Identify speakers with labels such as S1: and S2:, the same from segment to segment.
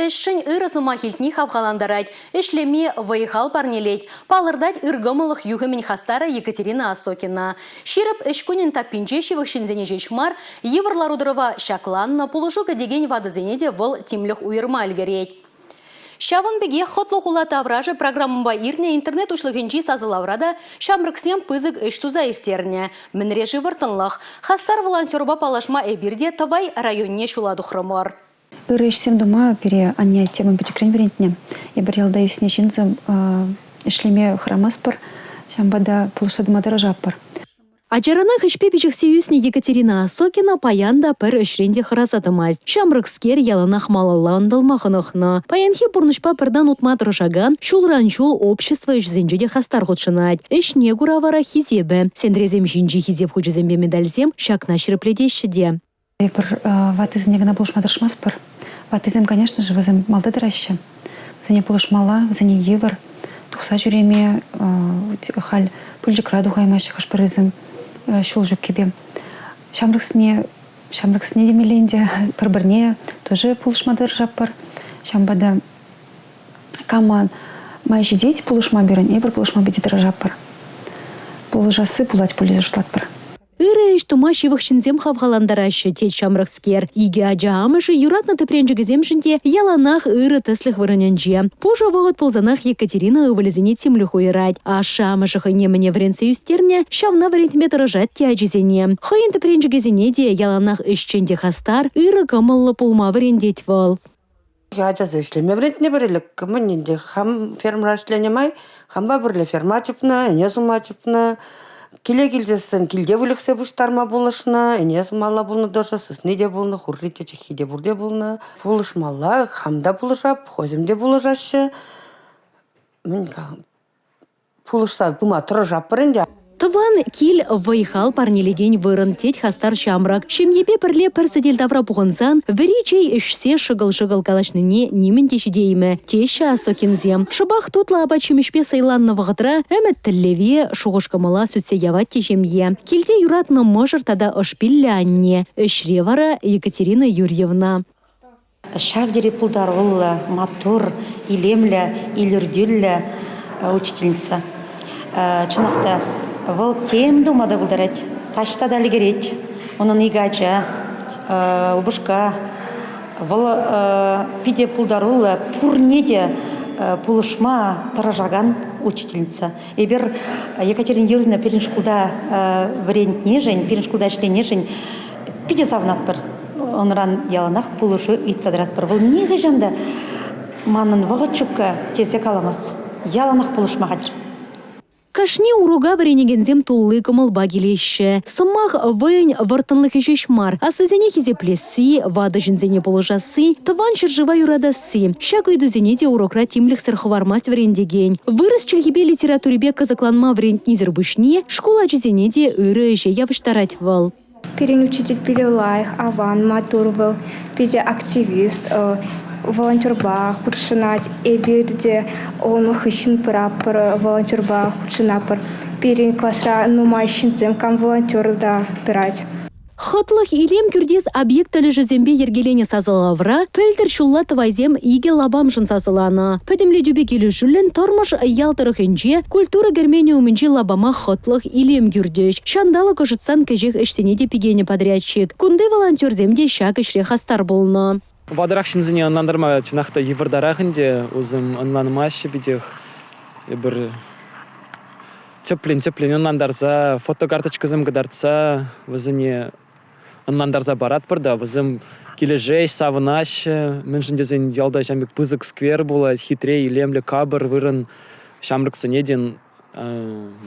S1: ӗҫшӗн ырӑ сӑмах илтни хавхалантарать, ӗҫлеме вӑй-хал парнелет, палӑртать ыркӑмӑллӑх юхӑмӗн хастарӗ Екатерина Осокина. Ҫирӗп ӗҫ кунӗн таппинче ҫывӑх ҫынсене ҫеҫ мар, йывӑр лару-тӑрӑва ҫакланнӑ, пулӑшу кӗтекен ватӑсене те вӑл тимлӗх уйӑрма ӗлкӗрет. Ҫавӑн пекех Хӑтлӑ хула таврашӗ программӑпа иртнӗ интернет уҫлӑхӗнчи сасӑлавра та ҫамрӑксем пысӑк ӗҫ туса ирттернӗ. Мӗнре-ши вӑрттӑнлӑх? Хастар волонтерпа паллашма эпир те Тӑвай районне ҫула тухрӑмӑр.
S2: Ырӑ ӗҫсем тума пире анне аттемӗн пӗчӗкрен вӗрентнӗ. Эпир ялта ӳснӗ ҫынсем ӗҫлеме хӑрамастпӑр, ҫавӑнпа та пулӑшса тӑма тӑрӑшатпӑр.
S1: Ачаранах ӗҫпе пиҫӗхсе ӳснӗ Екатерина Осокина паян та пӗр ӗҫрен те хӑраса тӑмасть. Ҫамрӑкскер яланах малалла ӑнтӑлма хӑнӑхнӑ. Паянхи пурнӑҫпа пӗртан утма тӑрӑшакан ҫулран-ҫул общество ӗҫӗсенче те хастар хутшӑнать. Ӗҫне кура вара хисепӗ. Сентресем ҫинчи хисеп хучӗсемпе медальсем ҫакна ҫирӗплетеҫҫӗ те.
S2: Эпир ваттисене кӑна пулӑшма тӑрӑшмастпӑр. Ваттисем, конечно же, вӗсем малта тӑраҫҫӗ. Вӗсене пулӑшмалла, вӗсене йывӑр тухса ҫӳреме, халь пылчӑкра тухаймаҫҫӗ хӑш-пӗрисем ҫул ҫуккипе. Ҫамрӑксене, ҫамрӑксене темелле ӗнтӗ, пӗр-пӗрне тоже пулӑшма тӑрӑшатпӑр. Ҫавӑнпа та кама май ҫитет пулӑшма пирӗн, эпир пулӑшма питӗ тӑрӑшатпӑр. Пулӑшасси пулать пуль тесе шутлатпӑр.
S1: Ырӑ ӗҫ тума ҫывӑх ҫынсем хавхалантараҫҫӗ, тет ҫамрӑкскер. Икӗ ача амӑшӗ юратнӑ тӗпренчӗкӗсемшӗн те яланах ырӑ тӗслӗх вырӑнӗнче. Пушӑ вӑхӑт пулсанах Екатерина ывӑлӗсене тимлӗх уйӑрать. Ашшӗ-амӑшӗ хӑйне мӗне вӗрентсе ӳстернӗ, ҫавна вӗрентме тӑрӑшать те ачисене. Хӑйӗн тӗпренчӗкӗсене те яланах ӗҫчен те хастар, ырӑ кӑмӑллӑ пулма вӗрентет вӑл.
S3: Ачасем ӗҫлеме вӗрентнӗ пӗрле мӗн ӗнтӗ хам фермӑра ӗҫленӗ май хампа пӗрле ферма чупнӑ, ӗне сума чупнӑ. Киле килсессӗн килте выльӑхсем пуҫтарма пулӑшнӑ, ӗне сумалла пулнӑ тӑшӑ, сысни те пулнӑ, хурри те, чӑххи те пурте пулнӑ. Пулӑшмалла, хам та пулӑшап, хӑйсем те пулӑшаҫҫӗ. Мӗн пулӑшса пыма тӑрӑшатпӑр ӗнтӗ.
S1: Тӑван кил вӑй-хал парнелекен вырӑн, тет хастар ҫамрӑк. Ҫемьепе пӗрле пӗр сӗтел тавра пухӑнсан вӗри чей ӗҫсе шӑкӑл-шӑкӑл калаҫнине нимӗн те ҫитеймӗ, теҫҫӗ Осокинсем. Шӑпах тутлӑ апат-ҫимӗҫпе сӑйланнӑ вӑхӑтра ӗмӗт-тӗллеве, шухӑш-кӑмӑла сӳтсе явать те ҫемье. Килте юратнӑ мӑшӑр тата ӑшпиллӗ анне. Ӗҫре вара Екатерина Юрьевна.
S4: Ҫав тери пултаруллӑ, маттур, илемлӗ, илӗртӳллӗ учительница. Чӑнах та, вӑл тем тума та пултарать, таҫта та ӗлкӗрет. Унӑн икӗ ача, упӑшка. Вӑл питӗ пултаруллӑ, пурне те пулӑшма тӑрӑшакан учительница. Эпир Екатерина Юрьевна пирӗн шкулта вӗрентнишӗн, пирӗн шкулта ӗҫленишӗн питӗ савӑнатпӑр. Унран яланах пулӑшу ыйтса тӑратпӑр. Вӑл нихӑҫан та манӑн вӑхӑт ҫукка тесе каламасть. Яланах пулӑшма хатӗр.
S1: Кашни урока вӗренекенсем тулли кӑмӑлпа килеҫҫӗ. Сӑмах вӑйӗн вӑрттӑнлӑхӗ ҫеҫ мар, аслисене хисеплесси, ватӑ ҫынсене пулӑшасси, тӑван ҫӗршыва юратасси. Ҫак ыйтусене те урокра тимлӗхсӗр хӑвармасть вӗрентекен. Вырӑс чӗлхипе литературипе кӑсӑкланма вӗрентнисӗр пуҫне шкул ачисене те ырӑ ӗҫе явӑҫтарать вӑл.
S5: Пирӗн учитель питӗ лайӑх, аван, маттур вӑл, питӗ активист, волонтерпа хутшӑнать. Эпир те ун хыҫҫӑн пыратпӑр, волонтерпа хутшӑнатпӑр. Пирӗн класра нумай ҫынсем кам волонтер та тӑрать.
S1: Хӑтлӑх илем кӳртес объект тӗлӗшӗсемпе йӗркеленӗ сасӑлавра пӗлтӗр ҫулла тӑвайсем икӗ лапамшӑн сасӑланӑ. Пӗтӗмлетӳпе килӗшӳллӗн Тӑрмӑш ял тӑрӑхӗнче культура керменӗ умӗнчи лапама хӑтлӑх илем кӳртӗҫ. Ҫанталӑк ӑшӑтсан кӗҫех ӗҫсене те пикенӗ подрядчик. Кунти волонтерсем те ҫак ӗҫре хастар пулнӑ.
S6: Ватӑрах ҫынсене ӑнлантарма чӑнах та йывӑртарах ӗнтӗ. Усем ӑнланмаҫҫӗ питех. Эпир тӗплӗн-тӗплӗн ӑнлантарса, фотокарточкӑсем кӑтартса вӗсене ӑнлантарса паратпӑр та вӗсем килӗшеҫ, савӑнаҫҫӗ. Мӗншӗн тесен ялта ҫавӑн пек пысӑк сквер пулать, хитре, илемлӗ, капӑр вырӑн. Ҫамрӑксене те,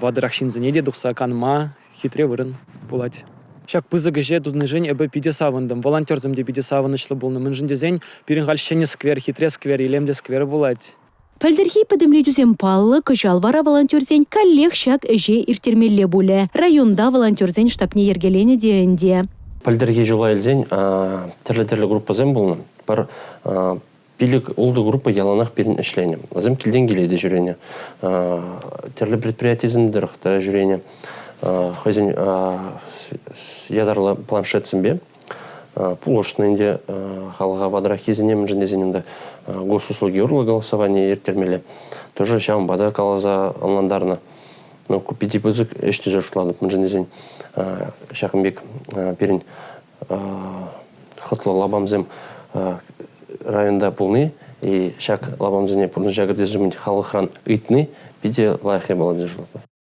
S6: ватӑрах ҫынсене те тухса канма хитре вырӑн пулать. Ҫак пысӑк ӗҫе тунишӗн эпӗ питӗ савӑнтӑм. Волонтерсем те питӗ савӑнӑҫлӑ пулнӑ. Мӗншӗн тесен пирӗн халь ҫӗнӗ сквер, хитре сквер, илемлӗ сквер пулать.
S1: Пӗлтӗрхи пӗтӗмлетӳсем паллӑ, кӑҫал вара волонтерсен каллех ҫак ӗҫе ирттермелле пулӗ. Районта волонтерсен штабне йӗркеленӗ те ӗнтӗ.
S7: Пӗлтӗрхи ҫула илсен тӗрлӗ-тӗрлӗ группӑсем пулнӑ. Пӗр пилӗк-ултӑ группа яланах пирӗн ӗҫленӗ. Вӗсем килтен киле те ҫӳренӗ. Тӗрлӗ предприятисем тӑрӑх та ҫӳренӗ. Хӑйсен ятарлӑ планшетсемпе. Пулӑшнӑ ӗнтӗ халӑха ватӑраххисене, мӗншӗн тесен унта госуслуги урлӑ голосование ирттермелле. Тоже ҫавӑнпа та каласа ӑнлантарнӑ. Ну, ку питӗ пысӑк ӗҫ тесе шутлатӑп, мӗншӗн тесен ҫакӑн пек пирӗн хӑтлӑ лапамсем районта пулни и ҫак лапамсене пурнӑҫа кӗртес умӗн халӑхран ыйтни питӗ лайӑх япала тесе шутлатӑп.